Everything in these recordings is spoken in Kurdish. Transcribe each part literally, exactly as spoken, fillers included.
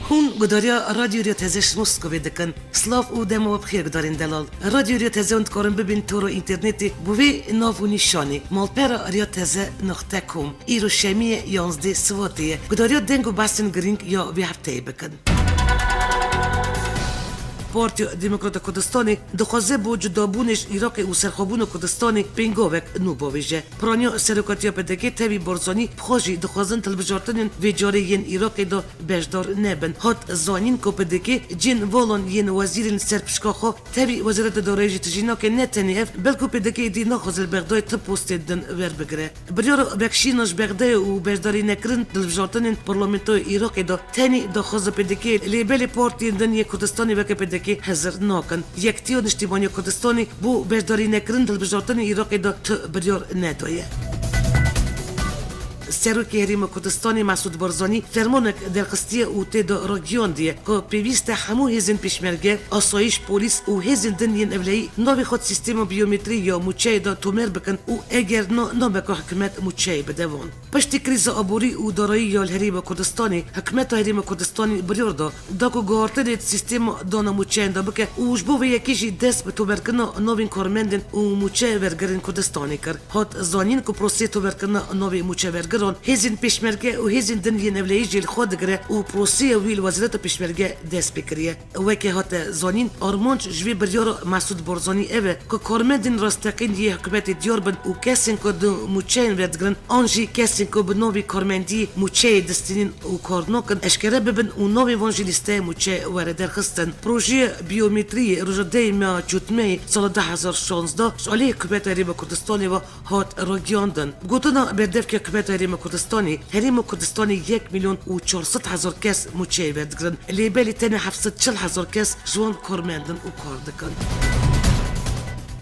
Hûn gudariya Radyo Riya Teze ji Moskowê dikin. Silav û dema we bi xêr gudarên delal. Radyo Riya Teze hûn dikarin bibin tora înternetê bi vê nav û nîşanê: malpera riya teze noqte com. Îro şemiyê yanzdeh Sivatê ye. Gudariya deng û behsên girîng ya vê hefteyê bikin. Partiya Demokrata Kurdistanê dixwaze bo cudabûnê ji Iraqê û serxwebûna Kurdistanê pêngavek nû bavêje. Piraniya serokatiya P D K tevî Barzanî bi xwe jî dixwazin hilbijartinên vê carê yên Iraqê de beşdar nebin. Hat zanîn ku P D K cên volan yên wezîrên ser pişka xwe tevî Wezareta Darayî jî tijî nake, ne tenê ev, belku P D K êdî naxwaze li Bexdayê ti postên din werbigire. Biryara vekişîna ji Bexdayê û beşdarînekirin di hilbijartinên parlamentoya Iraqê de tenê daxwaza P D K ye, lê belê partiyên din yên Kurdistanê weke P D K hizir nakin. Yekitiya Niştimaniya Kurdistanê bo beşdarînekirin di hilbijartinên Iraqê de tu biryar nedaye. Serokê Herêma Kurdistanê Mesûd Barzanî fermanek derxistiye û tê de ragihandiye ku pêwîst e hemû hêzên pêşmerge, asayîş, polîs û hêzên din yên ewlehî navê xwe di sîstema biyometrî ya mûçeyê de tomer bikin û eger na, nabe ku hikûmet mûçeyê bide wan. Piştî krîza aborî û darayî ya li Herêma Kurdistanê, Hikûmeta Herêma Kurdistanê biryar da, da ku guhartinê di sîstema dana mûçeyan de bike û ji bo vê yekê jî dest bi toberkirina navên karmendên û mûçewergirên Kurdistanê kir. Hat zanîn ku proseyê toberkirina navê mûçewergiran hêzên pêşmerge û hêzên din yên ewlehî jî li xwe digire û proseya wî li Wezareta Pêşmerge dest pê kiriye. Weke hate zanîn, armanc ji vê biryara Mesûd Barzanî ev e ku karmendên rasteqîn yê hikûmetê diyar bin û kesên ku di mûçeyên vedigirin an jî kesên ku bi navê karmendiyê mûçeyê distînin û kar nakin eşkere bibin û navê wan ji lîsteya mûçeyê were derxistin. Projeya biyometriyê roja dehê meha çûtmehê sala du hezar şanzdeh ji alî Hikûmeta Herêma Kurdistanê ve hat ragihandin. Bi gotina berdevkê Hikûmeta Herêma Kurdistanê, Herêma Kurdistanê yek milyon û çar sed hezar kes mûçeyê vedigirin. Lê belê tenê heft sed çil hezar kes ji wan karmend in û kar dikin.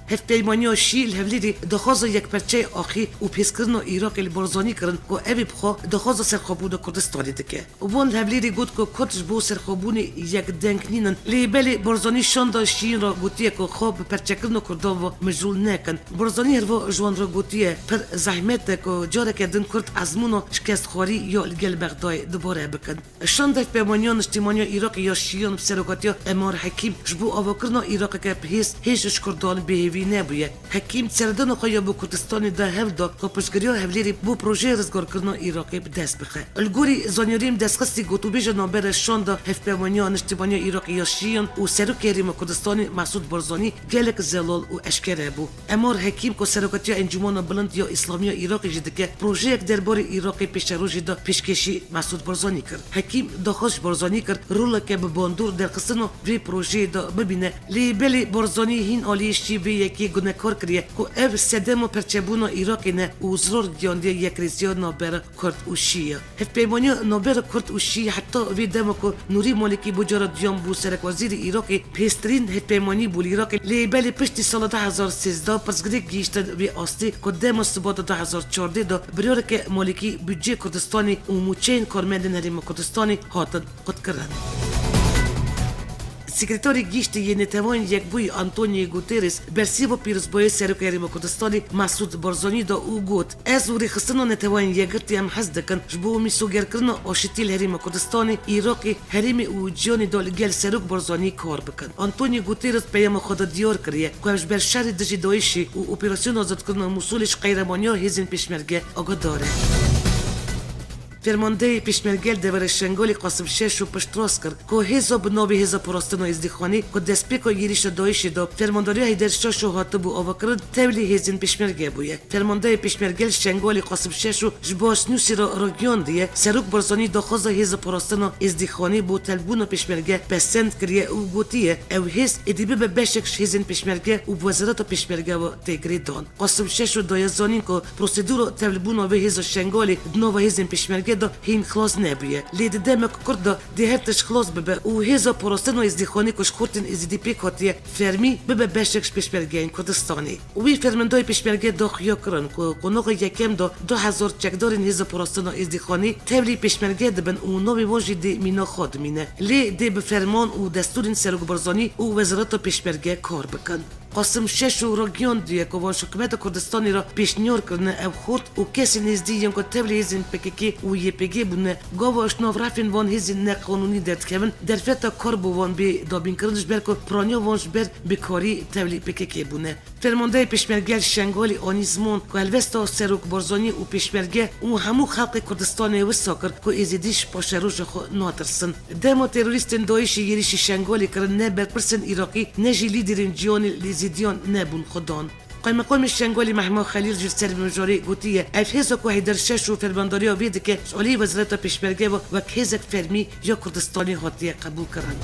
Hevpeymaniya Şî li Hevlîrê daxwaza yekperçeyê axê û pêskirina Iraqê li Barzanî kirin ku ev ê bi xwe daxwaza serxwebûna Kurdistanê dike. Wan li Hevlîrê got ku Kurd ji bo serxwebûnê yekdeng nînin. Lê belê Barzanî şanda Şiyîn re gotiye ku xwe bi perçekirina Kurdan ve mijûl nekin. Barzanî herva ji wan re gotiye, pir zehmet e ku careke din Kurd ezmûna şikestxwarî ya li gel Bexdayê dubare bikin. Şanda Hevpeymaniya Niştimaniya Iraqê ya Şiyîn bi serokatiya Emar Hekîm ji bo avakirina Iraqeke bi hêz hêj ji Kurdan bêhêvî nebûye. Hekîm di seredana xwe ya bo Kurdistanê de hewl da ku piştgiriya Hevlêrê bo projeyê rizgarkirina Iraqê bi dest bixe. Li gorî zanyariyên destxistî, gotûbêja navbera şanda Hevpeyvaniya Niştimaniya Iraqê ya Şiyîn û Serokê Herêma Kurdistanê Mesûd Barzanî gelek zelal û eşkere bû. Emar Hekîm ku serokatiya Encûmena Bilind ya Îslamiya Iraqê jî dike, projeyek derbarê Iraqê pêşerojê de pêşkêşî Mesûd Barzanî kir. Hekîm daxwaz ji Barzanî kir, roleke bi bandor derxistina vê projeyê de bibîne. Lê belê Barzanî hîn aliyê Şî vê yekê gunekar kiriye ku ev sedema perçebûna Iraqê ne û zirar gihandiye yekrêziya navbera Kurd û Şî ye. Hevpeymaniya navbera Kurd û Şî heta vê dema ku Nûrî Malîkî bû cara duyan bû serekwezîrê Iraqê, bihêztirîn hevpeymanî bû li Iraqê. Lê belê piştî sala du hezar sêzdeh pirsgirêk gihîştin vê astê ku dema Sibata du hezar çardeh de biryareke Malîkî budceyê Kurdistanê û mûçeyên karmendên Herêma Kurdistanê hatin qutkirin. Sekreterê Giştî yê Neteweyên Yekbûyî Antonio Guterres bersiva pîrozbaya Serokê Herêma Kurdistanê Mesûd Barzanî da û got, Ez û Rêxistina Neteweyên Yekgirtî em hez dikin ji bo mîsogerkirina aşitiyê li Herêma Kurdistanê, Iraqê, herêmê û cîhanê de li gel Serok Barzanî kar bikin. Antonio Guterres peyama xwe de diyar kiriye ku em ji ber şerê dijî DAIŞê û operasyona azadkirina Mûsulê ji qeyremaniya hêzên pêşmerge agadar in. Fermandeyê Pêşmerge li devera Şengalê Qasim Şeşo piştrast kir ku hêza bi navê Hêza Parastina Êzdîxanê ku destpêka êrîşa DAIŞê da bi fermandariya Heyder Şeşo hatibû avakirin, tevlî hêzên Pêşmerge bûye. Fermandeyê Pêşmerge li Şengalê Qasim Şeşo ji başnûsê re ragihandiye, Serok Barzanî daxwaza Hêza Parastina Êzdîxanê bo tevlbûna Pêşmerge pesend kiriye û gotiye, ew hêz êdî bibe beşek ji hêzên Pêşmerge û bi Wezareta Pêşmerge ve tê girêdan. Qasim Şeşo daye zanîn ku prosedûra tevlibûna vê hêza Şengalê di nava hêzên Pêşmerge de hîn xilas nebûye. Lê di demek kurt de dê her tişt xilas bibe û Hêza Parastina Êzdîxanê ku ji xortên Êzidî pêk hatiye fermî bibe beşek ji pêşmergeyên Kurdistanê. Wî fermandeyê Pêşmerge daxuya kirin ku qonaxa yekem de du hezar çekdarên Hêza Parastina Êzdîxanê tevlî Pêşmerge dibin û navê wan jî dê mîna xwe dimîne. Lê dê bi ferman û destûrên Serok Barzanî û Wezareta Pêşmerge kar bikin. Qasim Şeşo ragiyandiye ku van ji hikûmeta Kurdistanê re pêşniyar kirine ew xort û kesên nêzdî yên ku tevlî hêzên P K K û Y P G bûne, gava ji nav refên van hêzên neqanûnî derdikevin, derfeta kar bo van bê dabînkirin, ji ber ku piraniya van ji ber bikarî tevlî P K K bûne. Fermandeyê Pêşmerge li Şengalê anî ziman ku helwesta Serok Barzanî û Pêşmerge û hemû xelkê Kurdistanê wisa kir ku Êzidî ji paşeroja xwe natirsin. Dema terorîstên DAIŞ'ê êrîşî Şengalê kirin, ne berpirsên Iraqî ne jî lîderên cîhanê li Êzidiyan nebûn xudan. Qaymeqamê Şengalê Mehma Xelîl ji ser vê mijarê gotiye, ev hêza ku Heyder Şeşo fermandariya vê dike, ji alî Wezareta Pêşmerge ve wek hêzek fermî ya Kurdistanê hatiye qebûlkirin.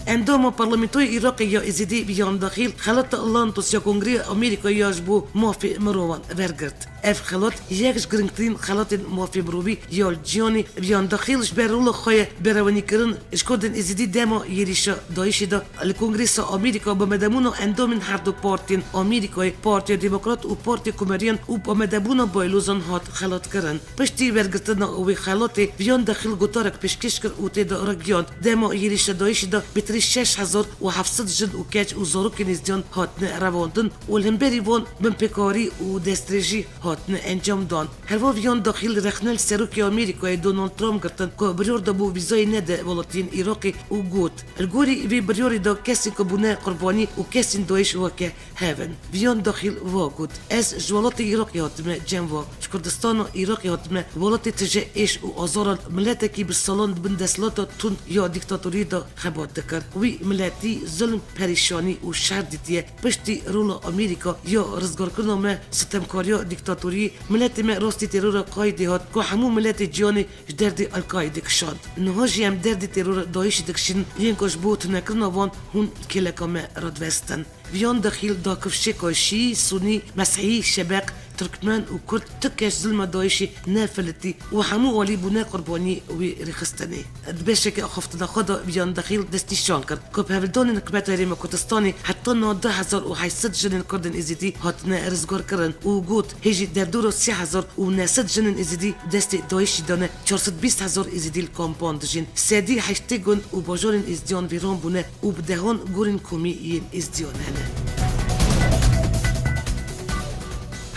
Endama Parlamentoya Iraqê ya Êzidî Viyan Daxîl xelata Lantos ya Kongreya Amerîkayê ya ji bo mafê mirovan wergirt. Ev xelat yek ji girîngtirîn xelatên mafê mirovî ya li cîhanê, Viyan Daxîl ji ber rola xwe ye berewenîkirin ji Kurdên Êzidî dema êrîşa DAIŞ'ê de li Kongresa Amerîka bi amedebûna endamên her du partiyên Amerîkayê, Partiya Demokrat û Partiya Komeriyan û bi amedebûna baylozan hat xelatkirin. Piştî wergirtina wê xelatê, Viyan Daxîl gotarek pêşkêş kir û tê de ragihand, dema êrîşa DAIŞ'ê de bêtirî şeş hezar û heft sed jin û keç û zarokên Êzidiyan hatine revandin û li hemberî van binpêkarî û destdirêjî hatine encamdan. Herva Viyan Daxîl rexne li Serokê Amerîkayê Donald Trump girtin ku biryar dabû vîzayê nede welatiyên Iraqê û got, li gorî vê biryarê de kesên ku bûne qurbanî û kesên DAIŞ weke hev in. Viyan Daxîl va got, ez ji welatê Iraqê hatime cem we, ji Kurdistana Iraqê hatime, welatê tije êş û azaran, miletekî bi salan di bin desthilata tund ya dîktatoriyê de xebat dikir. Wî miletî zulm, perîşanî û şer dîtiye. Piştî rola Amerîka ya rizgarkirina me, sitemkariya dîktatoriyê, miletê me rastî terora Qaîdê hat ku hemû miletê cîhanê ji derdê Elkaîdê kişand. Niha jî em derdê terora DAIŞ'ê dikişînin, yên ku ji bo tunekirina wan hûn kêleka me radivestin. Viyan Daxîl da kifşêka Şîî, Sunî, Mesihî, Şebeq, Tirkmen û Kurd, tu kes zulma DAIŞ'ê nefilitî û hemû alî bûne qurbanî wî rêxistinê. Di beşeke axaftina xwe de Viyan Daxîl destnîşan kir ku bi hevldanên Hikûmeta Herêma Kurdistanê heta niha du hezar û heşt sed jinên Kurdên Êzidî hatine rizgarkirin û got, hêjî derdora sê hezar û neh sed jinên Êzidî destê DAIŞ'ê de ne, çar sed bîst hezar Êzidî li kampan dijîn. Sedî heştê gund û bajarên Êzidiyan vîran bûne û bi dehan gorên komî yên Êzidiyan hene.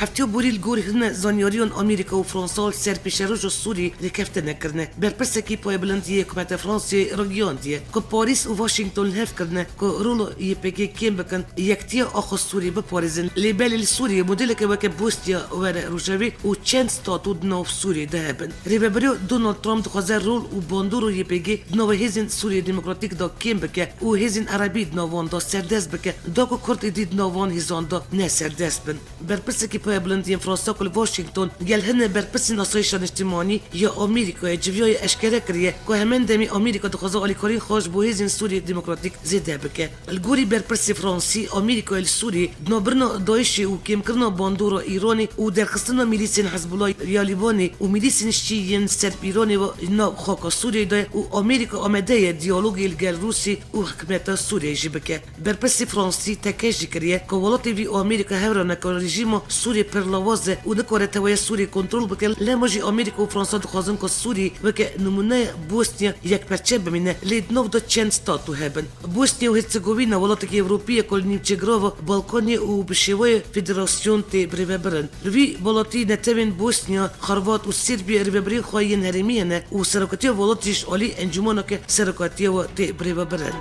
Heftiya borî li gor hine zanyariyan Amerîka û Fransa li ser pêşeroja Sûriyê rêkeftinê kirine. Berpirsekî payebilind yê hikûmeta Fransayê ragihandiye ku Parîs û Washington li hev kirine ku rola Y P G kêm bikin, yektiya axa Sûriyê biparêzin. Lê belê li Sûriyê modêleke weke Bosnya were rojevê û çend statû di nav Sûriyê de hebin. Rêveberiya Donald Trump dixwaze rol û bandora Y P G di nava hêzên Sûriyê Demokratîk de kêm bike û hêzên Erebî di nav wan de serdest bike, da ku Kurd êdî di nav wan hêzan de ne serdest bin. Berpirsekî payebilind yên Fransa ku li Washington gel hine berpirsên asayişa niştimanî ya Amerîkayê civiyaye eşkere kiriye ku hemen demê Amerîka dixwaze alîkariyên xwe ji bo hêzên Sûriyê Demokratîk zêde bike. Li gorî berpirsê Fransî, Amerîkayê li Sûriyê di navbirina DAIŞ'ê û kêmkirina bandora Îranê û derxistina mîlîsên Hizbullah ya Lîbanê û mîlîsên Şîî yên li ser bi Îranê ve li nav xaka Sûriyeyê de ye û Amerîka amade ye diyalogê li gel Rûsî û hikûmeta Sûriyeyê jî bike. Berpirsê Fransî tekez jî kiriye ku welatê vî û Amerîka hev re ne ku rejîma Sûriyê pir lawaz e û nikare tewahiya Sûriyê kontrol bike, lema jî Amerîka û Fransa dixwazin ku Sûriyê weke nimûneya Bosnya yekperçe bimîne, lê di nav de çend statû hebin. Bosnya û Hersegovîna welatekî Ewropî ye ku li nîvçegirava Balkanê û bi şêweyê federasyon tê birêvebirin. Li vî welatî netewên Bosnya, Xorvat û Serbya rêvebirên xwe yên herêmî hene û serokatiya welatî ji alî encûmeneke serokatiya we tê birêvebirin.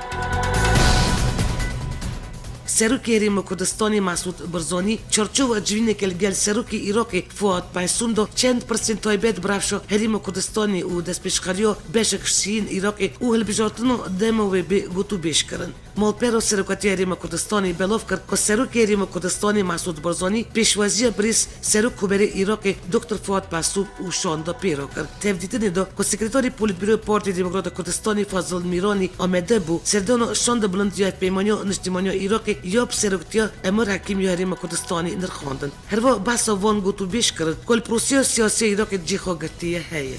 Serokê Herêma Kurdistanê Mesûd Barzanî çarçowa civîneke li gel Serokê Iraqê Fuat Mesûm de çend pirsên taybet bi rewşa Herêma Kurdistanê û destpêşxeriya beşek ji sihîn Iraqê û hilbijartina dema wê bi gotûbêj kirin. Malpera Serokatiya Herêma Kurdistanê belav kir ku Serokê Herêma Kurdistanê Mesûd Barzanî pêşwaziya birêz Serok Komerê Iraqê Doktor Fuat Mesûm û şanda pê re kir. Tevdîtinê da ku Sekreterê Polîtbîroyê Partiya Demokrata Kurdistanê Fazil Mîranî amade bû, serdana şanda bilind ya Hevpeymaniya Niştimaniya Iraqê ya bi seroktiya Emir Hekîm ya Herêma Kurdistanê nirxandin. Herva behsa van gotûbêj kirin ku li proseya siyasî ya Iraqê cî xwe girtiye heye.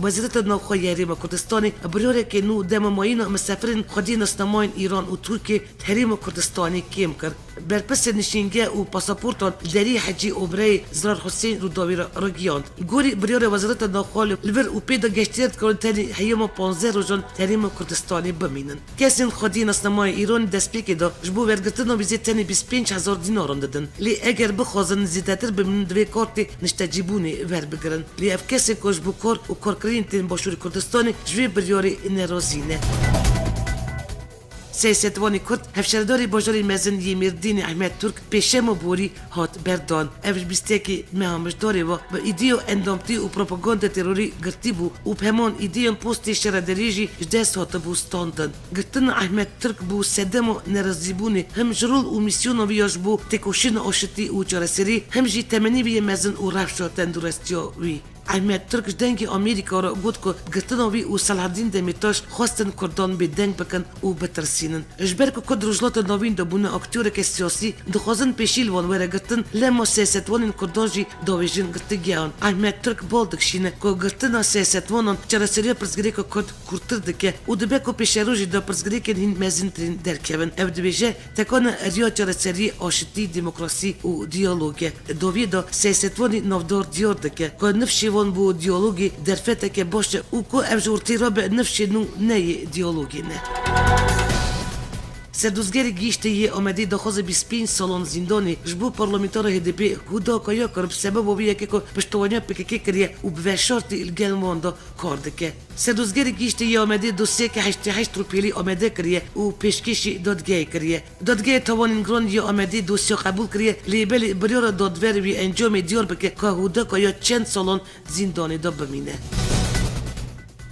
Wezareta Navxwe yê Herêma Kurdistanê biryareke nû dema mayîna misafirên xwediyê nasnamayên Îran û Tirkiyê di Herêma Kurdistanê kêm kir. Berpirsên nişînge û pasaportan li deriyê Hecî Obreyê Zirar Husên Rûdawî re ragihand. Gorî biryara Wezareta Navxwe li vir û pê de geştiyar dikarin tenê heyama panzdeh rojan di Herêma Kurdistanê bimînin. Kesên xwediyê nasnamayê Îranê destpêkê de ji bo wergirtina vîzê tenê bîst pênc hezar dînaran didin. Lê eger bixwazin zêdetir bimînin, divê kartê niştecîbûnê werbigirin. Lê ev kesên ku ji bo kar û karkirinên tên Başûrê Kurdistanê ji vê biryarê nerazî ne. Siyasetvanê Kurd, hevşaredarê bajarê mezin yê Mêrdînê Ehmed Turk pêşema borî hat berdan. Ev ji bîst yekê meha Mijdarê ve bi îdeya endamtî û propaganda terorî girtî bû û bi heman îdeyan postê şerederî jî ji dest hatibû standin. Girtina Ehmed Turk bû sedema nerazîbûnê, him ji rol û mîsyona wî ya ji bo têkoşîna aşitî û çareserî, him jî temenî wî yê mezin û rewşa tendurestiya wî. Ehmed Turk ji Dengê Amerîka re got ku girtina wî û Selahaddîn Demîrtaş xwestin Kurdan bêdeng bikin û bitirsînin. Ji ber ku Kurd di Rojhilata Navîn de bûne aktoreke siyasî, dixwazin pêşî li wan were girtin, lema siyasetwanên Kurdan jî dawêjin girtigiyan. Ehmed Turk bal dikişîne ku girtina siyasetwanan çareseriya pirsgirêka Kurd kûrtir dike û dibe ku pêşerojê de pirsgirêkên hîn mezintirîn derkevin. Ew dibêje, tekana riya çareseriyê aşitî, demokrasî û diyalog e. Dawiyê de siyasetvanî navdar diyar dike ku nifşê wan bo diyalogê derfeteke baş e û ku ev ji ortê re be nifşê nû ne yê diyalogê ne. Serdozgerê Gihîştê yê Amedê daxwaza bîst pênc salan zîndanê ji bo parlamentera H D P Huda Kaya kir, bi sebeba wê yekê ku piştevaniya P K K kiriye û bi veşartî li gel wan de kar dike. Serdozgerê Gihîştê yê Amedê dosyeke heştê heşt rûpelî amade kiriye û pêşkêşî dadgehê kiriye. Dadgehê Tawanên Giran yê Amedê dosya qebûl kiriye, lê belê biryara dadver wî encamê diyar bike ka Huda Kaya çend salan zîndanê de bimîne.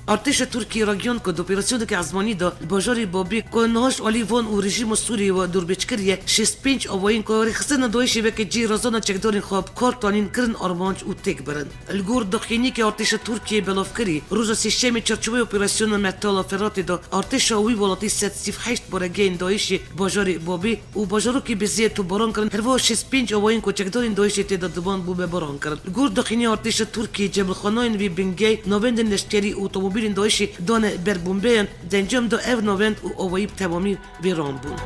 Artêşa Tirkiyê ragihand ku di operasyoneke ezmanî de li bajarê Babê ku niha ji alî van û rejîma Sûriyê ve dûrbêç kiriye, şêst pênc avayên ku rêxistina DAIŞê weke cihê razana çekdarên xwe bi kar tanîn kirin armanc û têk birin. Li gor daxuyaniyeke artêşa Tirkiyê belavkirî, roja Sêşemê çarçoveyê operasyona Metala Feratê de artêşa wî welatî sed sî û heşt baregehên DAIŞê bajarê Babê û bajarokê Beziyê topbaran kirin, herwiha şêst pênc awayên ku çekdarên DAIŞê tê de diban bû bebaran kirin. Li gor daxuyaniyê artêşa Tirkiyê, cemilxaneyên vê bingehê navendên leşkerî û otomobîlên DAIŞê dane ber bombeyan, di encam de ev navend û awayî bi temamî vêran bûn.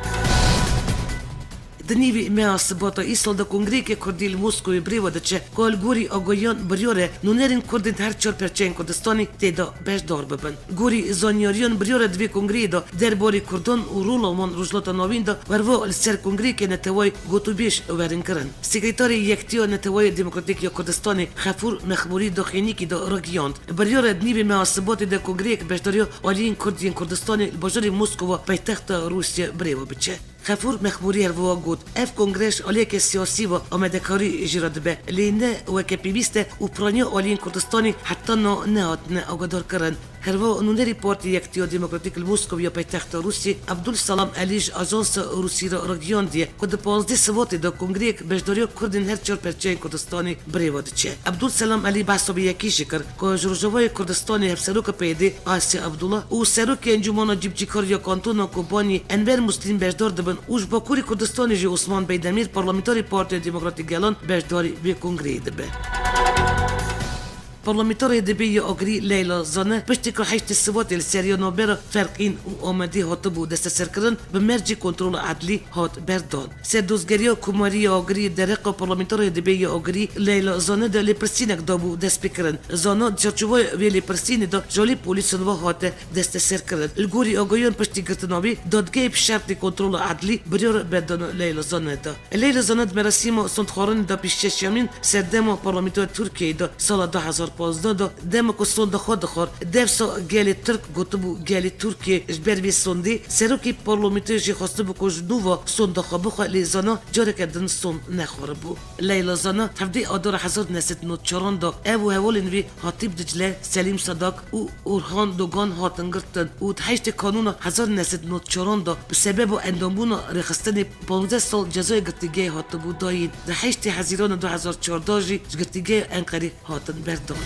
Di nîvî meha Sibata îsal de kongreyeke Kurdî li Moskowê birêve diçe, ku li gorî agahiyan biryar e nûnerên Kurd ên her çar perçeyên Kurdistanê tê de beşdar bibin. Gorî zanyariyan biryar e di vê kongreyê de derbarê Kurdan û rola wan Rojhilata Navîn de, herwiha li ser kongreyeke neteweyî gotûbêj werin kirin. Sekreterê Yektiya Neteweyê Demokratîk ya Kurdistanê Xefûr Mexmûrî daxuyaniyekî de ragihand, biryar e di nîvê meha Sibatê de kongreyek beşdariya aliyên Kurd yên Kurdistanê li bajarê Moskova, paytexta Rûsya, birêve biçe. Xefûr Mexmûrî herwiha got, ev kongre ji aliyeke siyasî ve amadekarî jê re dibe, lê ne weke pêwîst e û piraniya aliyên Kurdistanê heta niha nehatine agadarkirin. Herwiha nûnerî Partî Yektiya Demokratîk li Moskov ya paytexta Rûsiyê, Abdul Selam Elî ji ajansa Rûsî re ragihandiye ku di panzdeh Sibatê de kongreyek beşdariya Kurdên her çar perçeyên Kurdistanê birêve diçe. Abdul Selam Elî behsa vê yekê jî kir ku ji Rojavayê Kurdistanê Hevseroka P Y D'ê Asya Abdullah û Serokê Encûmena Cîbicîkar ya Kantona Kobaniyê Enver Muslîm beşdar dibin û ji Bakurê Kurdistanê jî Osman Beydemîr, parlamenterê Partiya Demokratîk Gelan, beşdarî vê kongreyê dibe. Parlamenter H D P yê Agirî Leyla Zane piştî ku heştê Sibatê li seriya navbera Ferqîn û Amedê hatibû desteserkirin, bi mercê kontrola edlî hat berdan. Serdozgeriya Komarî ya Agirî dereqa parlamenter H D P yê Agirî Leyla Zane de lêpirsînek dabû destpêkirin. Zane di çarçovaya vê lêpirsînê de ji alî polîsan ve hate desteserkirin. Li gorî agahiyan piştî girtina wî, dadgehê bi şertê kontrola edlî biryara berdana Leyla Zane da. Leyla Zane di merasîma sondxwarinê de pêşeşiyamîn serdema parlamentoya Tirkiyeyê de sala du hezar pazdeh de, dema ku sonda xwe dixwar, devsa gelê Tirk gotibû gelê Tirkiyê ji ber vê sondê, serokê parlamentoyê jî xwestibû ku ji nû ve sonda xwe bixwe, lê Zana careke din sond nexwaribû. Leyla Zana di hevdeh Adara hezar neh sed nod çaran de ev û hevalên wî Hatîp Dicle, Selîm Sadak û Orhan Dogan hatin girtin û di heştê Kanûna hezar neh sed nod çaran de bi sebeba endambûna rêxistinê panzdeh sal cezaya girtîgehê hatibû dayîn. Di heştê Hezîrana du hezar çardeh jî ji girtîgeha Enqerê hatin berdan.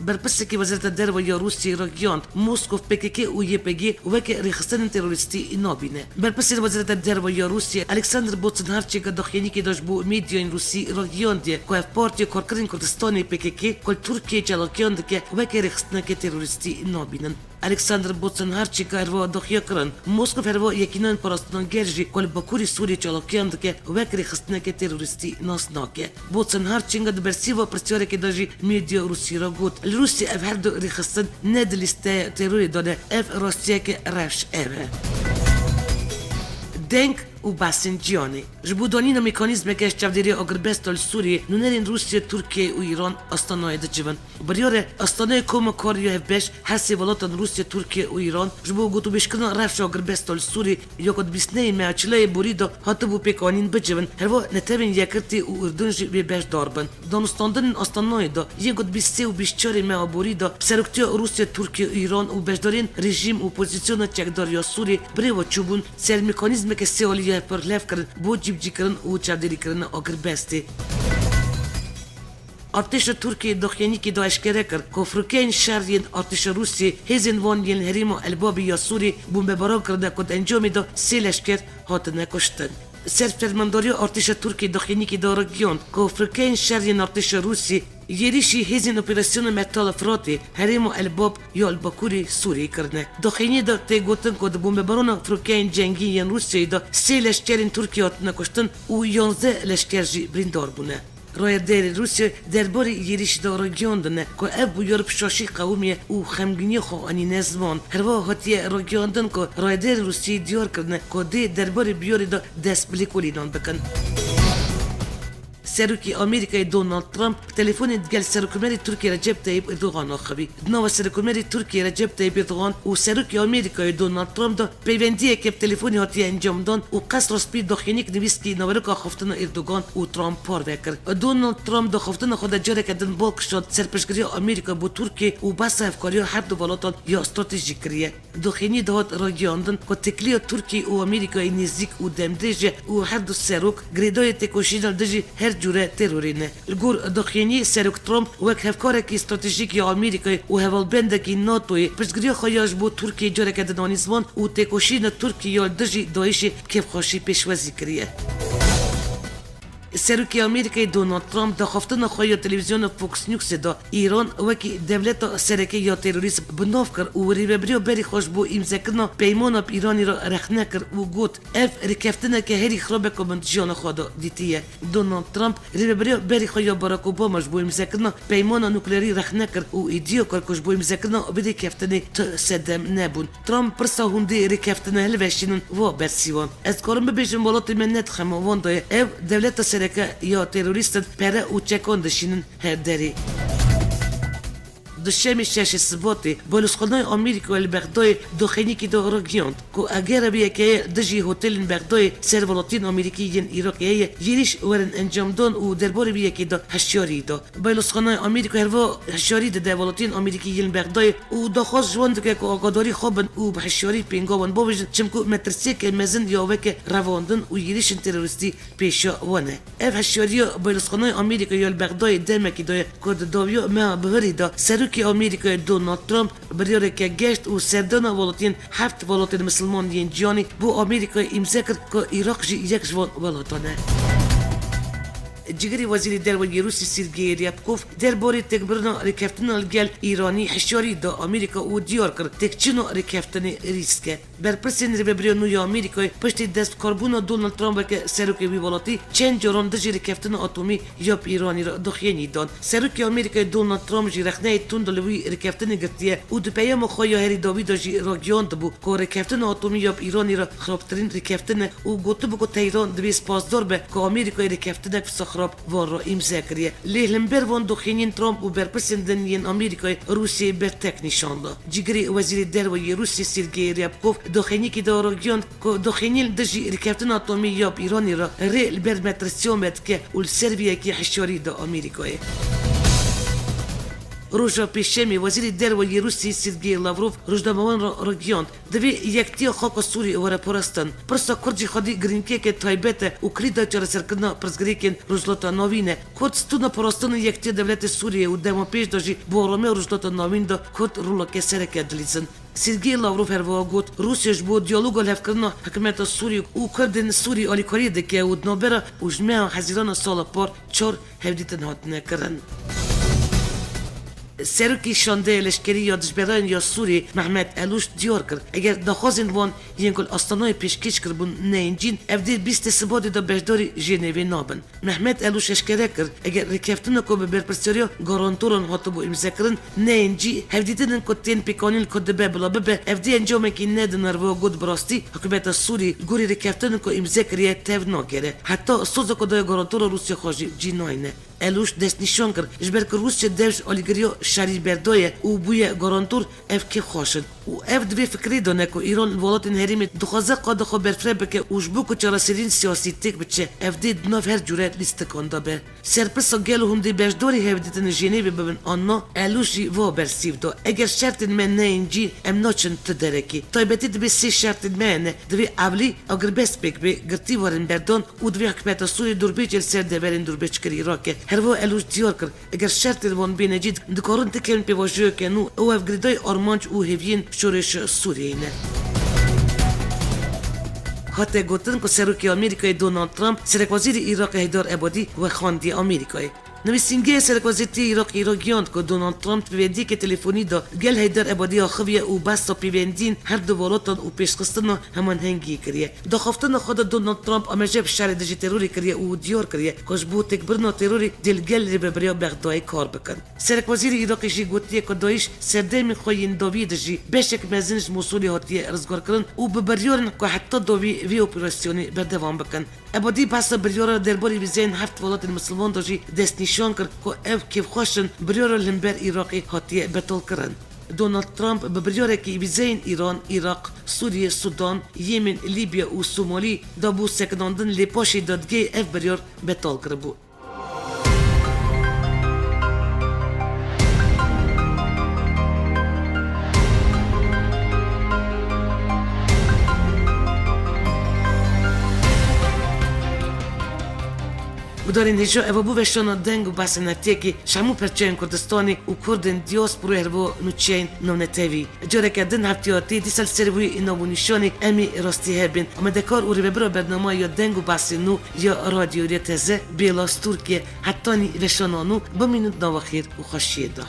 Berpirsekî Wezareta Derve ya Rûsyayê ragihand, Moskow P K K û Y P G weke rêxistinên terorîstî nabîne. Berpirsên Wezareta Derve ya Rûsyayê Alexander Botsenharçika daxuyaniyekê de ji bo medyayên rûsî ragihandiye ku ev Partiya Karkerên Kurdistanê P K K ku li Tirkiyeyê çalakiyan dike weke rêxistineke terorîstî nabînin. Alexander Botsenharçika her wiha daxuya kirin, Moskow her wiha Yekîneyên Parastina Gel jî ku li Bakurê Sûriyê çalakiyan dike wek rêxistineke terorîstî nas nake. Botsenharçinga di bersîva pirsyareke de jî medya Rûsî re got, li Rûsya ev her du rêxistin ne di lîsteya terorê de ne, ev rastiyeke rewş ev e. Deng û behsên ciyanê. Ji bo danîna mekanîzmeke ji çavdêriya agirbesta li Sûriyê, nûnerên Rûsya, Tirkiye û Îran Astanayê dicivin. Biryar e Astanayê Koma Kar ya Hevbeş her sê welatan Rûsya, Tirkiye û Îran ji bo gotûbêjkirina rewşa agirbesta li Sûriyê ya ku di bîst nehê meha çilayê borî de hatibû pêkanîn bicivin, herwiha Netewên Yekirtî û Urdun jî wê beşdar bin. Danûstandinên Astanayê de yên ku di bîst sê û bîst çarê meha borî de bi seroktiya Rûsya, Tirkiye, Îran û beşdariyên rejîm û opozîsyona çekdar ya Sûriyê bi rê ve çûbûn, ser mekanîzmeke sê alî ya hevpirlevkirin bo cîbicîkirin û çavdêrîkirina agirbestê. Artêşa Tirkiyê daxuyaniyekê de eşkere kir ku firokeyên şer yên artêşa Rûsiyê hêzên wan yên herêma Elbabê ya Sûrî bombebaran kirine ku di encamê de sê leşker hatine kuştin. Ser fermandariya artêşa Tirkiyê daxuyaniyekê de ragihand ku firokeyên şer yên artêşa Rûsiyê êrîşî hêzên operasyona Metal Firatê herêma Elbab ya li bakurê Sûriyê kirine. Daxuyaniyê de tê gotin ku di bombebarana firokeyên cengî yên Rûsiyeyê de sê leşkerên Tirkiyê hatine kuştin û yanzdeh leşker jî birîndar bûne. Rayedarên Rûsya derbarê êrîşê de ragihandine ku ev bûyer bi şaşî qewimiye û xemgîniya xwe anîne ziman. Herwiha hatiye ragihandin ku rayedarên Rûsiyê diyar kirine ku dê derbarê bûyerê de dest bi lêkolînan bikin. Serokê Amerîkayê Donald Trump bi telefonê digel Serokkomarê Tirkiyê Recep Tayyip Erdogan axivî. Di nava Serokkomarê Tirkiyê Recep Tayyip Erdogan û Serokê Amerîkayê Donald Trump de peywendiyeke bi telefonî hatiye encamdan û Qesra Spî daxuyaniyek nivîskî naveroka axaftina Erdogan û Trump parve kir. Donald Trump di axaftina xwe de careke din bal kişand ser piştgiriya Amerîka bo Tirkiyê û behsa hevkariya her du welatan ya stratejîk kiriye. Daxuyaniyê de hat ragihandin ku têkiliya Tirkiyê û Amerîkayê nêzîk û demdirêj e û her du serok girêdayî têkoşîna li dijî her cûre terorê ne. Li gor daxuyaniyê Serok Trump wek hevkarekî stratejîk ya Amerîkayê û hevalbendekî NATOyê piştgiriya xwe ya ji bo Tirkiyê careke din anî ziman û têkoşîna Tirkiyê ya li dijî DAIŞê kêfxweşî pêşwazî kiriye. Serokê Amerîkayê Donald Trump di axaftina xwe ya televîzyona Fox Newsê de Îran wekî dewleta sereke ya terorîst bi nav kir û rêvebiriya berî xwe ji bo îmzekirina peymana bi Îranê re rexne kir û got, ev rêkeftineke herî xirab e ku min di jiyana xwe de dîtiye. Donald Trump rêvebiriya berî xwe ya Barack Obama ji bo îmzekirina peymana nukleerî rexne kir û îdiya kir ku ji bo îmzekirina vê rêkeftinê tu sedem nebûn. Trump pirsa hûn dê rêkeftina hilveşînin va bersîvan. Ez dikarim bibêjim welatê me ne di xema wan de ye. Ev dewleta sereke ya terorîst in, pere û çekan dişînin her derê. Duşemê şeşê Sibatê, Balozxanayê Amerîkayê li Bexdayê daxuyaniyekê de ragihand ku agera vê yekê dijî hotelên Bexdayê ser welatiyên Amerîkî yên Iraqê heye, êrîş werin encamdan û derbarê vê yekê de hişyarî da. Balozxanayê Amerîka herwiha hişyarî dide welatiyên Amerîkî yên Bexdayê û daxwaz ji wan dike ku agadarî xwe bin û bi hişyarî pênga wan bavêjin, çimku metirsiyeke mezin ya weke revandin û êrîşên terorîstî pêşiya wan e. Ev hişyariya Balozxanayê Amerîka ya li Bexdayê demekî daye ku di dawiya meha Bihirî de Serokê Amerîkayê Donald Trump biryareke geşt û serdana welatiyên heft welatên misilman yên cîhanê bo Amerîkayê îmze kir ku Iraq jî yek ji van welatan e. Cîgirê Wezîrê Derve yê Rûsî Sîrgey Ryabkov derbarê têkbirina rêkeftina li gel Îranî hişyarî da Amerîka û diyar kir têkçûna rêkeftinê rîsk e. Berpirsên rêvebiriya nû ya Amerîkayê piştî destbikarbûna Donald Trump weke serokê wî welatî çend caran dijî rêkeftina atomî ya bi Îranî re daxuyanî dan. Serokê Amerîkayê Donald Trump jî rexneyê tund li wî rêkeftinê girtiye û di peyama xwe ya herî dawî de jî ragihandibû ku rêkeftina atomî ya bi Îranî re xirabtirîn rêkeftin e û gotibû ku Tehran divê spasdar be ku Amerîkayê rêkeftinek wisa xirab van re îmze kiriye. Lê li hember van doxînên Trump û berpirsên din yên Amerîkayê Rûsyayê bertek nîşan da. Cîgirê Wezîrê Derve yê Rûsî Sîrgey Ryabkov doxînîkî de ragihand ku doxînî li dijî rêkeftina atomî ya bi Îranê re rê li ber metirsiya me dike û li ser vê yekê hişyarî da Amerîkayê. Roja Pêşemê Wezîrê Derve yê Rûsî Sergey Lavrov rojnamewan re ragihand, divê yektiya xaka Sûriyê were parastin. Pirsa Kurd jî xwedî girîngiyeke taybet e û kilîda çareserkirina pirsgirêkên Rojhilata Navîn e. Kurd stûna parastina yektiya dewletê Sûriyê û dema pêş de jî bi aramiya Rojhilata Navîn de Kurd roleke sereke dilîzin. Sergey Lavrov herwiha got, Rûsya ji bo diyaloga lihevkirina hikûmeta Sûrî û Kurdên Sûrî alîkariyê dike û di navbera û ji meha Hezîrana sala par çar hevdîtin hatine kirin. Serokê Şandeya Leşkerî ya Dijberayên ya Sûrî Mehmet Elûş diyar kir, eger daxwazên wan yên ku li Astanayê pêşkêş kiribûn neyên cîn, ev dê bîstê Sibatê de beşdarî Jenevê nabin. Mehmet Elûş eşkere kir, eger rêkeftina ku bi berpirsyariya garantoran hatibû îmzekirin, neyên cî, hevdîtinên ku tên pêkanîn li ku dibe bila bibe, ev dê encamekî nedin. Herwiha got, bi rastî hikûmeta Sûrî li gorî rêkeftinên ku îmze kiriye tev nagere. Heta soza ku daye garantora Rûsya xwe jî cî nayne. Elûş destnîşan kir, ji ber ku Rûsya dev ji alîgiriya şerî berdaye û bûye garantor, ev kêfxweş in. Û ev di vê fikirê de ne ku Îran li welatên herêmê dixwaze qada xwe berfireh bike û ji bo ku çareseriyên siyasî têk biçe, ev dê di nav her cûre lîstikan de be. Ser pirsa gelo hûn dê beşdarî hevdîtinê Jenevê bibin an na, Elûş jî va bersîv da, eger şertên me neyên cî, em naçin ti derekê. Taybetî divê sê şertên me hene, divê ewlî agirbest pêk bê, girtî werin berdan û divê hikûmeta Sûrî dûrbêjê li ser deverên dûrbêjkirî rake. Herwiha Elûş diyar kir, eger şertên wan bêne cî, dikarin ti kevn pêvajoyeke nû û ev girêdayî armanc û hêviyên şoreşa Sûriyeyê ne. Hate gotin ku Serokê Amerîkayê Donald Trump Serekwezîrê Iraqê Heyder Ebadî wexandiye Amerîkayê. Nivîsîngeha Serekwezîrtiyê Iraqê ragihand ku Donald Trump di pêvendiyeke telefonî de gel Heyder Ebadî axiviye û behsa pêvendiyên her du welatan û pêşxistina hemanhengiyê kiriye. Di axaftina xwe de Donald Trump amaje bi şerê dijî terorê kiriye û diyar kiriye ku ji bo têkbirina terorê dê li gel Rêveberiya Bexdayê kar bikin. Serekwezîrê Iraqê jî gotiye ku DAIŞ serdemên xwe yên dawiyê de jî beşek mezin ji Mûsulê hatiye rizgarkirin û bi biryar in ku heta dawî vê operasyonê berdewam bikin. Ebadî behsa biryara derbarê vîzeyên heft welatên misilman de jî destnîşan kir ku ev kêfxweş in, biryara li hember Iraqê hatiye betalkirin. Donald Trump bi biryarekî vîzeyên Îran, Iraq, Sûriye, Sudan, Yemen, Lîbya û Somalî dabû sekinandin, lê paşê dadigehê ev biryar betal kiribû. Gudarên hêja, eva bû veşana deng û behsên heftiyekê ji hemû perçeyên Kurdistanê û Kurdên diasporayê, herwiha nûçeyên navnetewî. Careke din heftiyatê dîsa li ser wî nav û nîşanê em ê rastî hebin. Amadekar û rêvebira bernama ya deng û behsên nû ya Radyo Rêteze, Bêla Stûrkê. Hetanî veşana nû, bimînin di nava xêr û xweşiyê de.